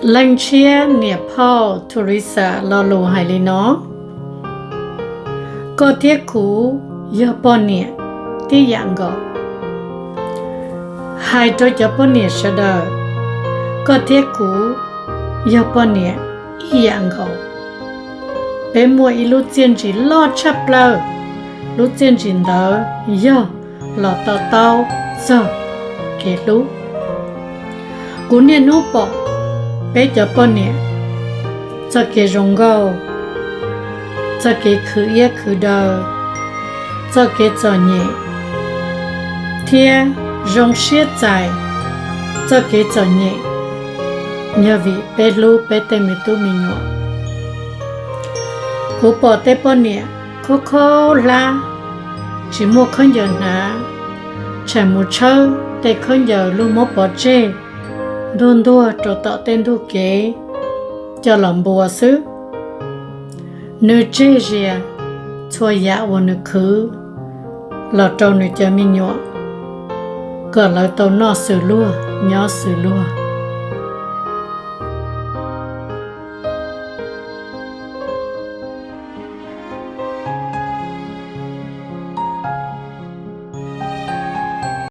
Leej Ntshiab niam phauj Teresa lo lus hais li no: Koj thiab kuv yog poj niam tib yam nkaus. Hais rau cov poj niam sawv daws, koj thiab kuv yog poj niam ib yam nkaus. Peb muaj ib lub txiaj ntsim loj tshaj plaws, lub txiaj ntsim ntawd yog los to taub txog kev hlub. Kuv niaj hnub pom peb cov poj niam txoj kev zoo nkauj, txoj kev khwv iab khwv daw, txoj kev txom nyem, thiab zoo siab txais txoj kev txom nyem yog vim peb hlub peb tej me tub me nyuam. Kuv pom tej poj niam khaub khaub hlab, tsis muaj khaub ncaws hnav, tseem mus tshawb tej khaub ncaws lub mob pov tseg ntuag ntuag rau tom tej ntug kev coj los npua xwb. Nws tseg zias txhua yam uas nws khwv los rau nws cov me nyuam kom lawv tau noj xws luag nyob xws luag.